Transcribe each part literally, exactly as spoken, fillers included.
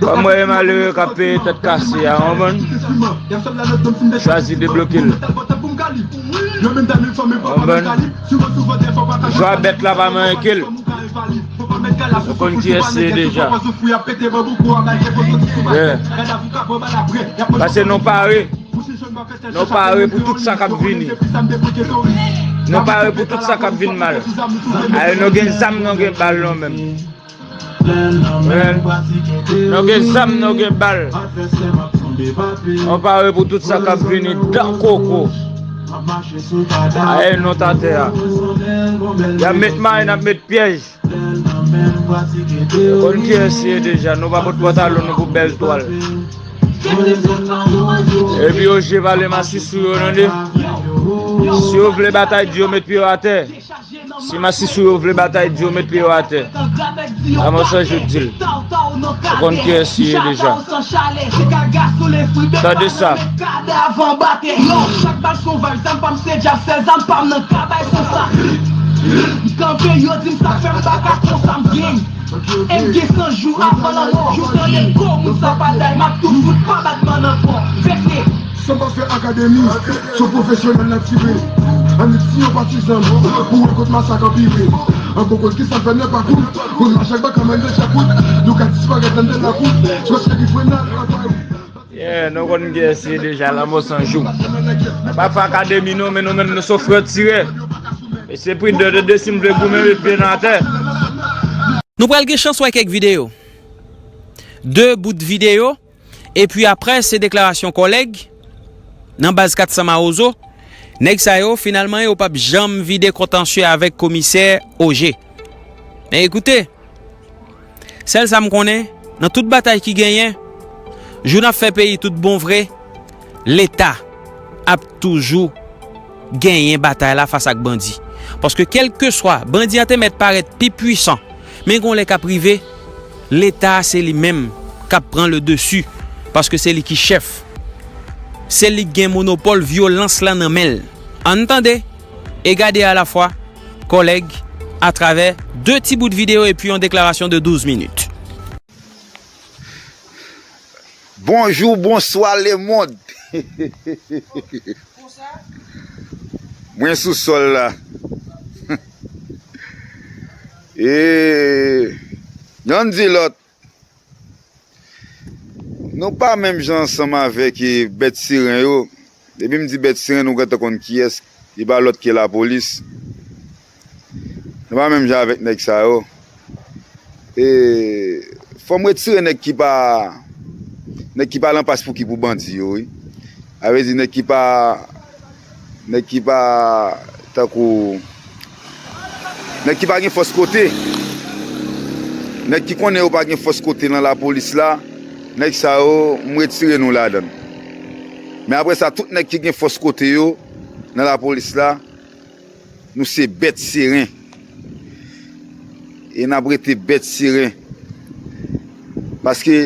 Kòm mwen e malere k ap peye tèt kase a, w konprann? Chwazi debloke l. W konprann? Jwa bèt la pa manyen ke l. Nou konn kiyès li ye deja. Yeah. Pase nou pare. Nou pare pou tout sa k ap vini. Nou pare pou tout sa k ap vin mal. Aye, nou gen zam, nou gen bal nou menm. Nou gen zam, nou gen bal. Nou pare pou tout sa k ap vini dan koko. Aye, nou t atè a. Y ap met may, n ap met pyèj. Nou konn kiyès li ye deja. Nou pa pot pantalon nou pou bèl twal. Epi yo je pale masisi yo, tande. Si yo vle batay di yo, met pye yo atè. Si masisi yo vle batay di yo, met pye yo atè. Lanmò san jou di l. Ou konn kiyès li ye deja. Tande sa. Kadav anba tè yo. Chak bal se yon vag, zam pa m se djab, sèl zam pa m nan kabay se sa. M kanpe, yo di m sa fè m baka konsa m gen. M gen san jou avan lanmò. Jou tande ko moun sa pa day, m ap tou fout pa bat bann ankò. Vèse. Sa pa fè akademi, se yon pwofesyonèl nan tire. Ann di yon patizan, pou wè kot masak anpire. An bon kote ki sa fè nèg pa kout, moun mache ak baka men de chakout. Nou ka disparèt anndan lakout, swa se ki frenal anpare. Yeah, nou konn kiyès li ye deja, lanmò san jou. Nou pa fè akademi non, men nou menm nou se frè tirè. Mesye Pridan, tande, si m vle goumen, met pye nan atè. Nou pral gen chans wè kèk videyo. De bout videyo. Epi apre, se deklarasyon kòlèg nan baz kat san Mawozo. Nèg sa yo, finalman, yo p ap janm vide kontansye avèk komisè Oje. Men ekoute, sèl sa m konnen, nan tout batay ki genyen, jou n ap fè peyi tout bon vre, Leta ap toujou genyen batay la fas ak bandi. Paske kèlkeswa, bandi an te mèt parèt pi pwisan, men gon lè k ap rive, Leta a se li menm k ap pran le dessus, paske se li ki chèf. Se li k gen monopòl vyolans lan nan men l. Ann tande e gade alafwa, kòlèg, atravè de ti bout videyo epi yon deklarasyon de douz minit. Bonjou, bonswa, lemonn. Mwen sou sòl la. E, yonn di lòt, nou pa menm jan ansanm avèk, e, bèt siren yo. Depi m di bèt siren, nou gentan konn kiyès. Li pa lòt ke lapolis. Nou pa menm jan avèk nèg sa yo. E, fò m retire nèg ki pa, nèg ki pa lan Paspouki pou bandi yo, wi. Sa vle di nèg ki pa, nèg ki pa, tankou, nèg ki pa gen fòs kote. Nèg ki konnen yo pa gen fòs kote nan lapolis la, nèg sa yo, m retire nou ladan l. Men apre sa, tout nèg ki gen fòs kote yo nan lapolis la, nou se bèt siren. E n ap rete bèt siren. Paske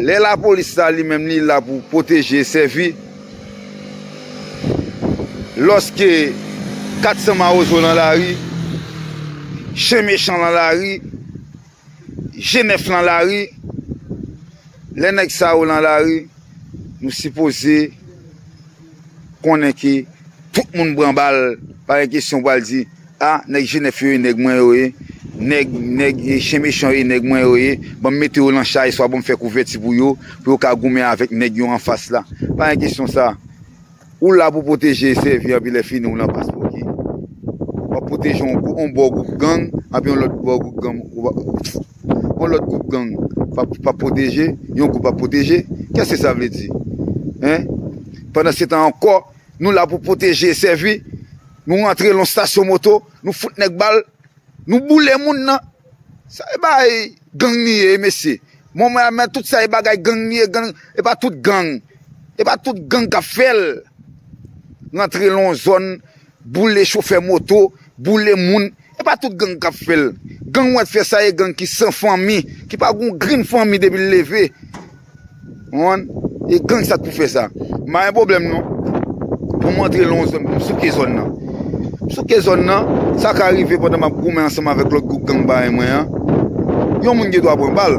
lè lapolis la li menm li la pou pwoteje e sèvi, lòske kat san Mawozo nan lari, chen mechan nan lari, Jenèf nan lari, lè nèg sa yo nan lari, nou sipoze konnen ke tout moun pran bal, pa gen kesyon pral di, a, nèg Jenèf yo e nèg mwen yo ye, nèg, nèg, e, chen mechan yo e nèg mwen yo ye, ban m mete yo nan chay, swa ban m fè kouvèti pou yo, pou yo ka goumen avèk nèg yo anfas la. Pa gen kesyon sa. Ou la pou pwoteje e sèvi, anpi lè fini ou lan Paspouki. W ap pwoteje yon, yon bò gwoup gang, anpi yon lòt bò gwoup gang, ou pa, yon lòt gwoup gang p ap, p ap pwoteje, yon gwoup ap pwoteje. Kèske sa vle di? Hein? Pandansetan ankò, nou la pou pwoteje e sèvi, nou rantre lan stasyon moto, nou fout nèg bal, nou boule moun nan. Sa e bagay gang li ye, mesye. Mwen, mwen, men tout sa e bagay gang li ye, gang, e pa tout gang. E pa tout gang k ap fè l. Rantre lan yon zòn, boule chofè moto, boule moun. E pa tout gang k ap fè l. Gang ou wè fè sa e gang ki san fanmi, ki pa gon grenn fanmi depi l leve. Ou konprann? E gang sa k pou fè sa. M pa gen pwoblèm non. Pou m antre lan yon zòn, pou m souke zòn nan. M souke zòn nan, sa ka rive pandan m ap goumen ansanm avèk lòt gwoup gang parèy mwen an. Yon moun gen dwa pran bal.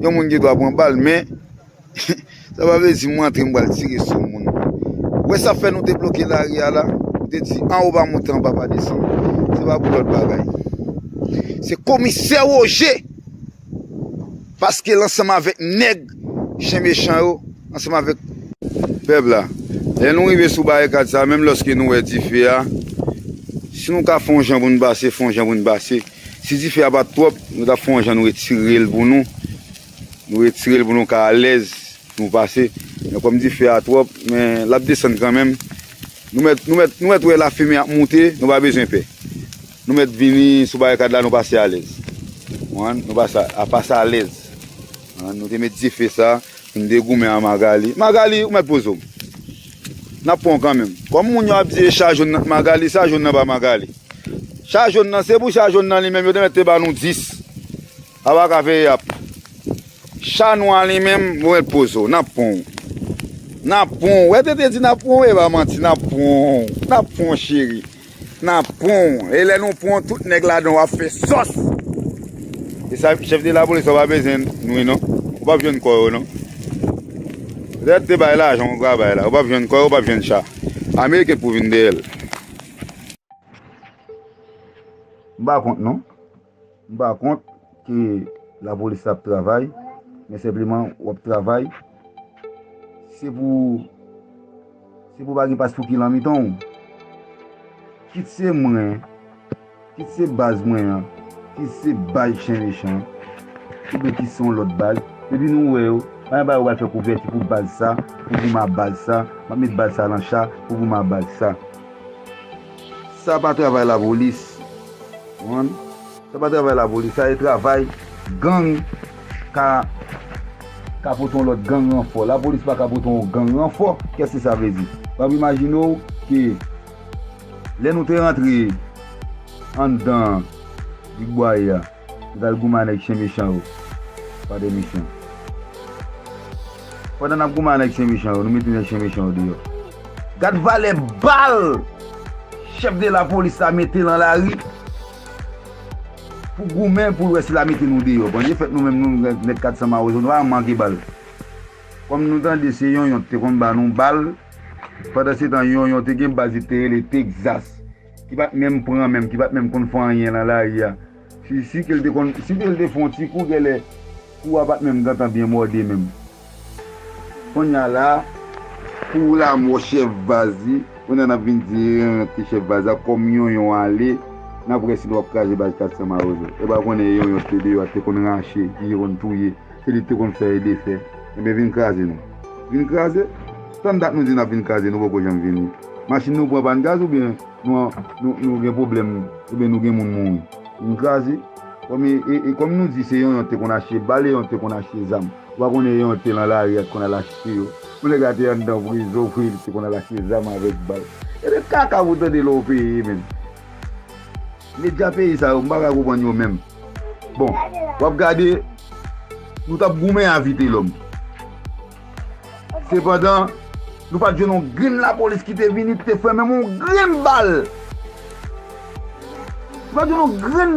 Yon moun gen dwa pran bal, men sa pa vle di m rantre m pral tire sou moun. Ou wè sa fè nou te bloke lari a la? Nou te di anwo pa monte, anba pa desann. Se pa pou lòt bagay. Se komisè Woje, paske l ansanm avèk nèg chen mechan yo, ansanm avèk pèp la. Lè nou rive sou barikad sa, menm lòske nou wè dife a, si nou ka fè yon jan pou n pase, fè yon jan pou n pase. Si dife a pa t twòp, nou t ap fè yon jan nou retire l pou nou. Nou retire l pou nou ka alèz, nou pase. Men kòm dife a twòp, men l ap desann kanmenm. Nou mèt, nou mèt, nou mèt wè lafimen ap moute, nou pa bezwen pè. Nou mèt vini sou barikad la, nou pase alèz. Ou konprann? Nou pase, a pase alèz. Ou konprann? Nou te met dife sa, nou te goumen a Magali. Magali, ou mèt poze w. N ap pran w kanmenm. Kòm moun yo ap di e cha jòn nan Magali, cha jòn nan pa Magali. Cha jòn nan, se pou cha jòn nan li menm, yo te mèt te ba nou dis. A pa ka fè yap. Cha nwa li menm, mwen poze w, n ap pran w. N ap pran w. Wè tete di n ap pran w, e pa manti, n ap pran w. N ap pran w, cheri. N ap pran w. E lè nou pran w, tout nèg ladan w ap fè sòs. E sa, chèf de lapolis, ou pa bezwen nwi non. Ou p ap jwenn kò yo non. Petèt te bay lajan, ou pa bay la. Ou p ap jwenn kò yo, ou p ap jwenn cha. Ameriken pou vin dèyè l. M pa kont non. M pa kont ke lapolis ap travay, men senpleman w ap travay. Se pou, se pou pa gen paspouki nan mitan w. Kit se mwen, kit se baz mwen an, kit se baz chen mechan, oubyen kit se yon lòt baz. Depi nou wè yo, pa gen bagay yo pral fè kouvèti pou baz sa, pou goumen a baz sa, m ap met baz sa nan cha pou goumen a baz sa. Sa pa travay lapolis. Ou konprann? Sa pa travay lapolis, sa e travay gang ka, ka pote yon lòt gang ranfò. Lapolis pa ka pote yon gang ranfò. Kès ke sa vle di? W ap imajine w ke lè nou te rantre anndan Big Bwaye a, nou t al goumen a nèg chen mechan yo. Pa de misyon. Pandan n ap goumen a nèg chen mechan yo, nou mete nèg chen mechan yo deyò. Gad valè bal chèf de lapolis la mete nan lari pou goumen, pou l wè si l a mete nou deyò. Pandye fèt nou menm, nou nèg kat san mawozo, nou pa janm manke bal. Kòm nou tande se Yonyon te konn ba nou bal, pandan se tan Yonyon te gen baz li te rele Texas, ki pa t menm pran menm, ki pa t menm konn fè anyen nan lari a. Si, si ke l te konn, si ke l te fè yon ti kou, genlè kou a pa t menm gentan byen mòde menm. Kounye a la, pou lamò chèf baz li, kounye a n ap vin di Yonyon te chèf baz la, kòm Yonyon ale, n ap wè si nou p ap kraze baz kat san mawozo. E pa konnen Yonyon te deyò a, te konn rache, ki te konn touye. Se li te konn fè e defè. Ebyen, vin kraze nou. Vin kraze. Tann dat nou di n ap vin kraze, nou poko janm vini. Machin nou pran pàn gaz oubyen nou, nou, nou gen pwoblèm, oubyen nou gen moun mouri. Vin kraze. Kòm e, e, e kòm nou di se Yonyon te konn achte bal, e Yonyon te konn achte zam. Ou pa konnen Yonyon te nan lari a, te konn al achte yo. Pou nèg la te anndan prizon, pou li te konn al achte zam avèk bal. E de kaka pou tande lè w peye, menm. Medya peyi sa yo, m pa ka konprann yo menm. Bon, w ap gade, nou t ap goumen a Vitelòm. Sepandan, nou pa t jwenn yon grenn lapolis ki te vini, te fè menm yon grenn bal. Nou pa t jwenn yon grenn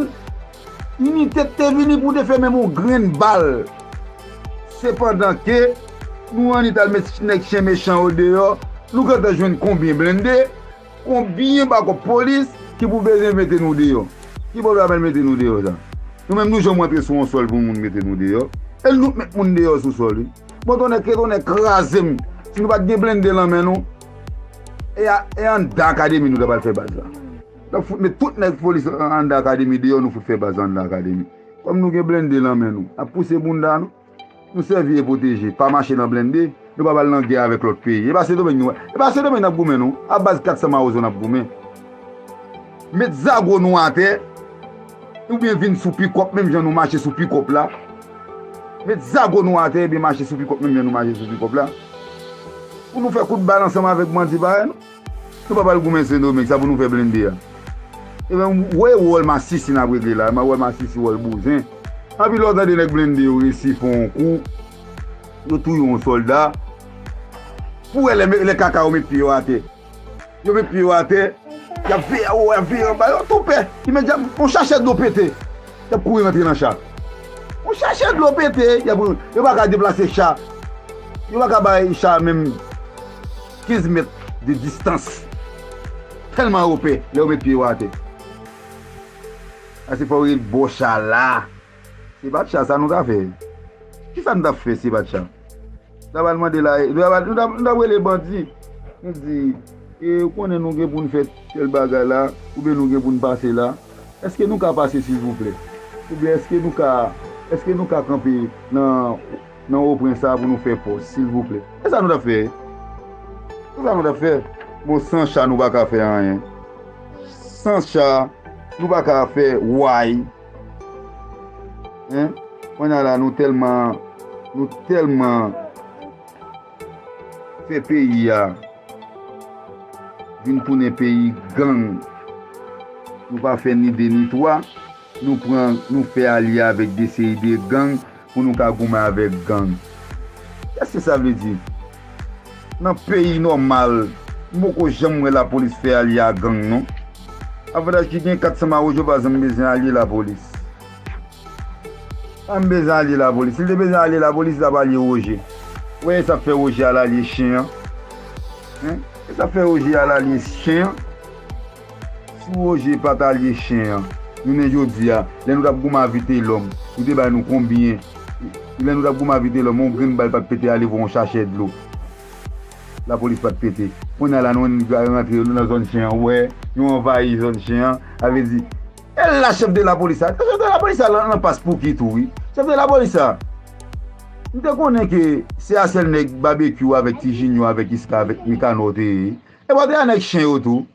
inite ki te vini pou te fè menm yon grenn bal. Sepandan ke nou annik al met nèg chen mechan yo deyò, nou gentan jwenn konbyen blende, konbyen bakòp polis ki pou bezwen mete nou deyò? Ki pwoblèm mete nou deyò sa? Nou menm nou janm rantre sou yon sòl pou moun mete nou deyò? E nou k met moun deyò sou sòl wi. Bon tonnè ke tonnè kraze m. Si nou pa t gen blende lan men nou, e a, e anndan akademi nou ta pral fè baz la. N ap fout met tout nèg polis an, anndan akademi deyò, nou fout fè baz la anndan akademi. Kòm nou gen blende lan men nou, n ap pouse bounda nou. Nou sèvi e pwoteje, pa mache nan blende, nou pa pral nan gè avèk lòt peyi. E pa Sendomeng nou, e pa Sendomeng n ap goumen non, a baz kat san mawozo n ap goumen. Met zago nou atè, oubyen vin sou pikòp menm jan nou mache sou pikòp la. Met zago nou atè, ebyen mache sou pikòp menm jan nou mache sou pikòp la. Pou nou fè kout bal ansanm avèk bandi parèy nou. Nou pa pral goumen Sendomeng, sa pou nou fè blende a. Ebyen, w wè wòl masisi n ap regle la, wòl masisi, wòl bouzen. Anpil lè w tande nèg blende yo resi fè yon kou, yo touye yon sòlda. Pou wè lè, lè kaka yo met pye yo atè. Yo met pye yo atè, y ap veye, o, y ap veye anba, yo tou pè. Imedyatman, yon sachè dlo pete, y ap kouri rantre nan cha. Yon chachè dlo pete, y ap, yo pa ka deplase cha. Yo pa ka bay cha menm kenz mèt de distans. Tèlman yo pè lè yo met pye yo atè. Ase fò yo ret bò cha la. Se pa t cha sa nou ta fè. Kisa nou t ap fè si se pa t cha? Nou ta pral mande la, nou ta pral, nou ta, nou ta rele bandi. Nou di, e, ou konnen nou gen pou n fè tèl bagay la, oubyen nou gen pou n pase la. Èske nou ka pase silvouplè? Oubyen èske nou ka, èske nou ka kanpe nan, nan opren sa pou nou fè pòs, silvouplè? E sa nou t ap fè? E sa nou t ap fè? Bon, san cha nou pa ka fè anyen. San cha, nou pa ka fè way. Hein? Kounye a la, nou tèlman, nou tèlman fè peyi a vin tounen peyi gang. Nou pa fè ni de ni twa. Nou pran, nou fè alye avèk de seri de gang pou nou ka goumen avèk gang. Kisa sa vle di? Nan peyi nòmal, m poko janm wè lapolis fè alye a gang, non. Avantaj ki gen, kat san Mawozo pa janm bezwen alye lapolis. Pa m bezwen alye lapolis. Si l te bezwen alye lapolis, li t ap alye Woje. Ou wè sa fè Woje al alye chen an? Hein? E sa fè Woje al alye chen an? Si Woje pa t alye chen an, jounen jodi a, lè nou t ap goumen a Vitelòm, nou te bay nou konbyen? Lè nou t ap goumen a Vitelòm, yon grenn bal pa t pete ale voye yon chachè dlo. Lapolis pa t pete. Kounye a la, nou rantre nan zòn chen an, wè, yo anvayi zòn chen an. Sa vle di, e la chèf de lapolis sa. Chèf de lapolis sa nan, nan pas Pouki tou, wi. Chèf de lapolis sa. M te konnen ke se a sèl nèg Babekyou avèk Ti Jinyo, avèk Iska, avèk Mikanò te ye. E pa te a nèg chen yo tou.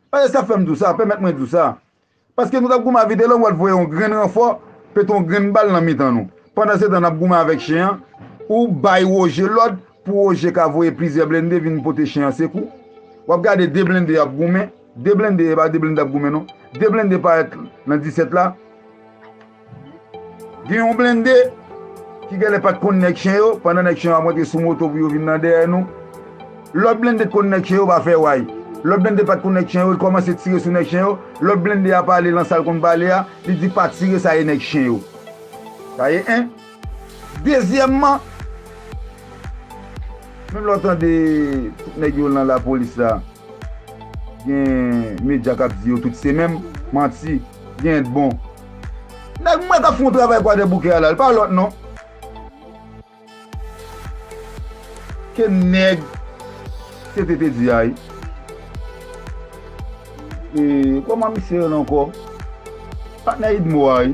Paske sa fè m di w sa, pèmèt mwen di w sa. Paske nou t ap goumen a Vitelòm, w al voye yon grenn ranfò, pete yon grenn bal nan mitan nou. Pandansetan, n ap goumen avèk chen an, ou bay Woje lòd pou Woje ka voye plizyè blende vin pote chen an sekou. W ap gade de blende y ap goumen, de blende, e pa de blende y ap goumen non, de blende parèt nan disèt la. Gen yon blende ki genlè pa t konn nèg chen yo, pandan nèg chen yo ap rantre sou moto pou yo vin nan dèyè nou. Lòt blende t konn nèg chen yo, pa fè way. Lòt blende pa t konn nèg chen yo, li kòmanse tire sou nèg chen yo. Lòt blende a pale lan sa l konn pale a, li di pa tire, sa e nèg chen yo. Sa e en. Dezyèmman, menm lè w tande tout nèg yo lan lapolis la, gen medya k ap di yo tout se menm, manti, gen bon. Nèg mwen k ap fè yon travay Kwadèboukè a la, l pa lòt non. Ke nèg se te te di a wi. E, kòman misye rele ankò? Patnè Idmo a wi.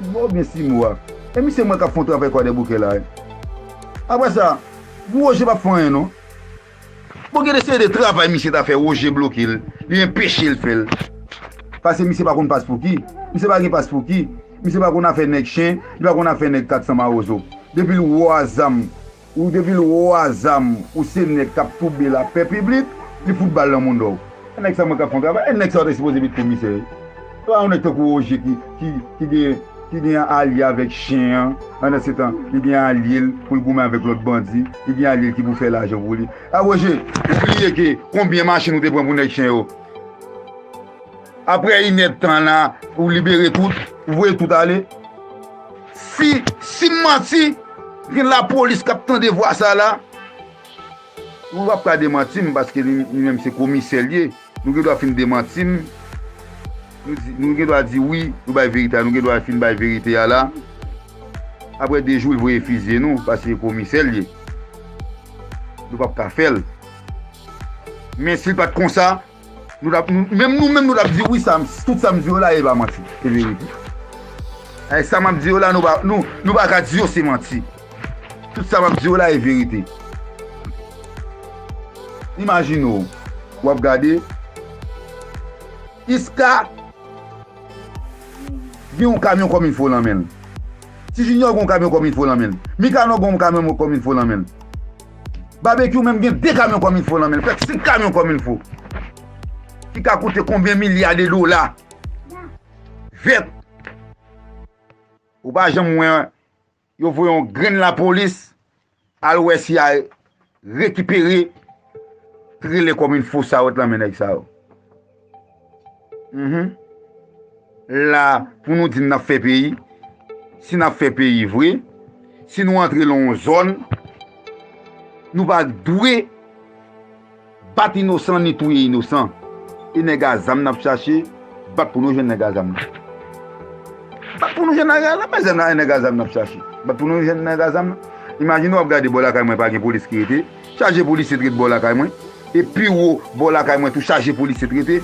Idmo oubyen Simo a. E misye mwen k ap fè yon travay Kwadèboukè la wi. Apre sa, Woje p ap fè anyen non. Bon, gen de seri de travay misye ta fè, Woje bloke l, li enpeche l fè l. Paske misye pa konn pas Pouki. Misye pa gen pas Pouki. Misye pa konn afè nèg chen, li pa konn afè nèg kat san Mawozo. Depi l wè w a zam, ou depi l wè w a zam, ou se nèg k ap twoube lapè piblik, li fout bal nan moun dò w. E nèg sa mwen k ap fè yon travay, e nèg sa yo te sipoze met komisè. Se pa yon nèg tankou Woje ki, ki, ki gen, ki gen alye avèk chen an, pandansetan, li gen alye l pou l goumen avèk lòt bandi, li gen alye l ki pou fè lajan pou li. A Woje, ou bliye ke konbyen machin ou te pran pou nèg chen yo? Apre inèdtan la, ou libere tout, ou voye tout ale. Si, si m manti, gen lapolis k ap tande vwa sa la. Ou p ap ka demanti m, paske li, li menm se komisè l ye. Nou gen dwa fin demanti m. Nou di, nou gen dwa di wi, nou bay verite a, nou gen dwa fin bay verite a la. Apre de jou, li voye fizye nou, paske komisè l ye. Nou p ap ka fè l. Men si l pa t konsa, nou t ap, nou, menm nou menm, nou t ap di wi, sa m, tout sa m di yo la, e pa manti, e verite. E sa m ap di yo la, nou pa, nou, nou pa ka di yo se manti. Tout sa m ap di yo la, e verite. Imajine w, w ap gade, Iska gen yon kamyon kòm il fo nan men l. Ti Junior gen yon kamyon kòm il fo nan men l. Mikano gen yon kamyon kòm il fo nan men l. Babekyou menm gen de kamyon kòm il fo nan men l. Fèk senk kamyon kòm il fo. Ki ka koute konbyen milya de dola? Vèt. Ou pa janm wè yo voye yon grenn lapolis al wè si a rekipere trele kòm il fo sa yo t nan men nèg sa yo. Mhm. La, pou nou di n ap fè peyi, Si n ap fè peyi vre, si nou antre nan yon zòn, nou pa dwe bat inosan ni touye inosan. E nèg a zam n ap chache, bat pou nou jwenn nèg a zam nan. Bat pou nou jwenn nèg a zam, men zam nan, nèg a zam n ap chache. Bat pou nou jwenn nèg a zam nan. Imajine w ap gade bò lakay mwen pa gen polis ki rete, chaje polisye t ret bò lakay mwen. E pi wo bò lakay mwen tou chaje polisye t rete.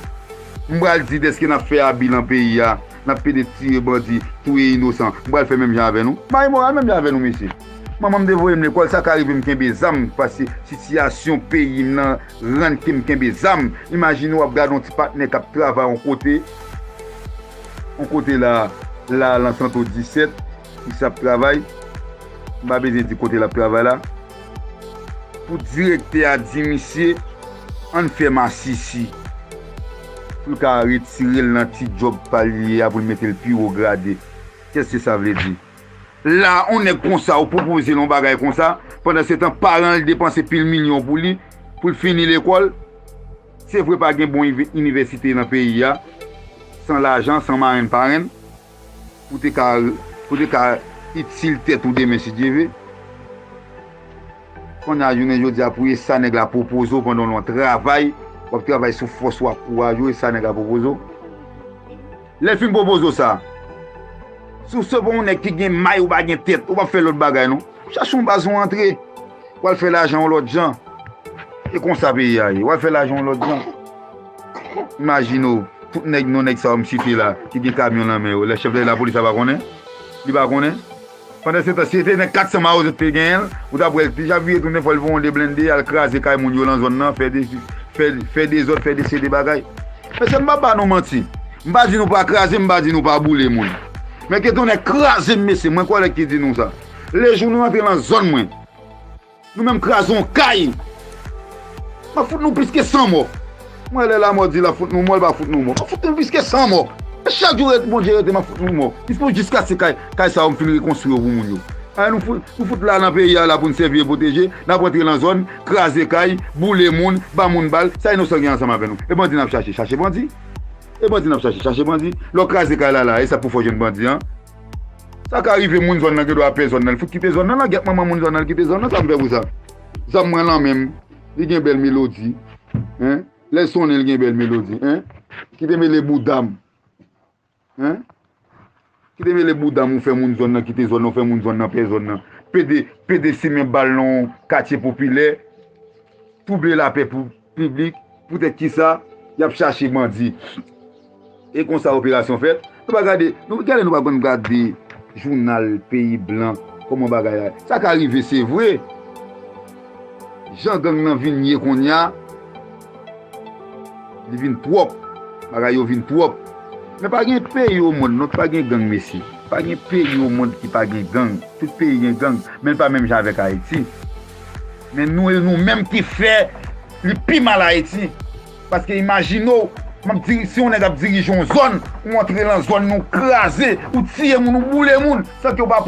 M pral di dèske n ap fè abi lan peyi a, n ap pede tire bandi, touye inosan. M pral fè menm jan avè nou. M pa imoral menm jan avè nou, mesye. Manman m te voye m lekòl, sa ka rive m kenbe zam, paske sitiyasyon peyi m nan rann ke m kenbe zam. Imajine w ap gade yon ti patnè k ap travay yon kote, yon kote la, la, lan Santo disèt, misye ap travay. M pa bezwen di kote l ap travay la. Pou direktè a di misye, ann fè masisi. Pou l ka retire l nan ti djòb pa l ye a, pou l mete l pi wo grade. Qu'est-ce que ça veut dire? La, yon nèg konsa, ou pwopoze l yon bagay konsa, pandan se tan paran l depanse pil milyon pou li, pou l fini lekòl. Se vre pa gen bon ive- inivèsite nan peyi a, san lajan, san marenn parenn, pou te ka, pou te ka itil tèt ou demen si Dye ve. Kounye a jounen jodi a pou e sa nèg la pwopoze w pandan w nan travay, w ap travay sou fòs ou ak kouraj ou, e sa nèg la pwopoze w. Lè l fin pwopoze w sa, si w se pa yon nèg ki gen may ou pa gen tèt, ou p ap fè lòt bagay non. Chache yon baz ou antre, w al fè lajan yon lòt jan. E konsa peyi a ye, w al fè lajan yon lòt jan. Imajine w, tout nèg, non nèg sa yo m site la, ki gen kamyon nan men yo, lè chèf de lapolis la pa konnen? Li pa konnen? Pandan se tan, si se te nèg kat san mawozo te genyen l, ou t ap wè l deja vire tounen, fò l voye yon de blende, al kraze kay moun yo lan zòn nan, fè de, fè, fè dezòd, fè de seri de bagay. Mesye, m pa ba nou manti. M pa di nou pa kraze, m pa di nou pa boule moun. Men ke tonnè kraze m, mesye, mwen kòlèg ki di nou sa. Lejou nou antre lan zòn mwen, nou menm kraze yon kay, m ap fout nou plis ke san mò. Mwen, lè lamò di l ap fout nou mò, l pa fout nou mò. M ap fout nou plis ke san mò. Chak jou Bondye rete, m ap fout nou mò. Jis pou, jiskaske kay, kay sa yo m fin rekonstwi yo pou moun yo. Ay, nou fout, nou fout la nan peyi a la pou n sèvi e pwoteje, n ap rantre lan zòn, kraze kay, boule moun, ba moun bal, sa inosan gen ansanm avè nou? E bandi n ap chache, chache bandi. E bandi n ap chache, chache bandi. Lè w kraze kay la la, e sa pou fè w jwenn bandi an? Sa ka rive moun zòn nan gen dwa pè zòn nan, l fout kite zòn nan, langyèt manman moun zòn nan, l kite zòn nan, sa m fè pou sa? Zam mwen lan men m, li gen bèl melodi, en? Lè l sonnen, l gen bèl melodi, en? Kite mele bouda m, en? Kite mele bouda m, ou fè moun zòn nan kite zòn nan, ou fè moun zòn nan pè zòn nan. Pede, pede simen bal nan yon katye popilè, twouble lapè pou piblik, poutèt kisa y ap chache bandi. E konsa operasyon fèt. Nou pa gade, nou gade, nou pa konn gade jounal peyi blan, kòman bagay la. Sa ka rive, se vre. Jan gang nan vin ye kounye a, li vin twòp. Bagay yo vin twòp. Men pa gen peyi o mond, non, pa gen gang, mesye. Pa gen peyi o mond ki pa gen gang. Tout peyi gen gang, men l pa menm jan avèk Ayiti. Men nou, e nou menm ki fè li pi mal Ayiti. Paske imajine w, m ap diri-, si yon nèg ap dirije yon zòn, ou antre lan zòn nan, ou kraze, ou tiye moun, ou boule moun, san ke w pa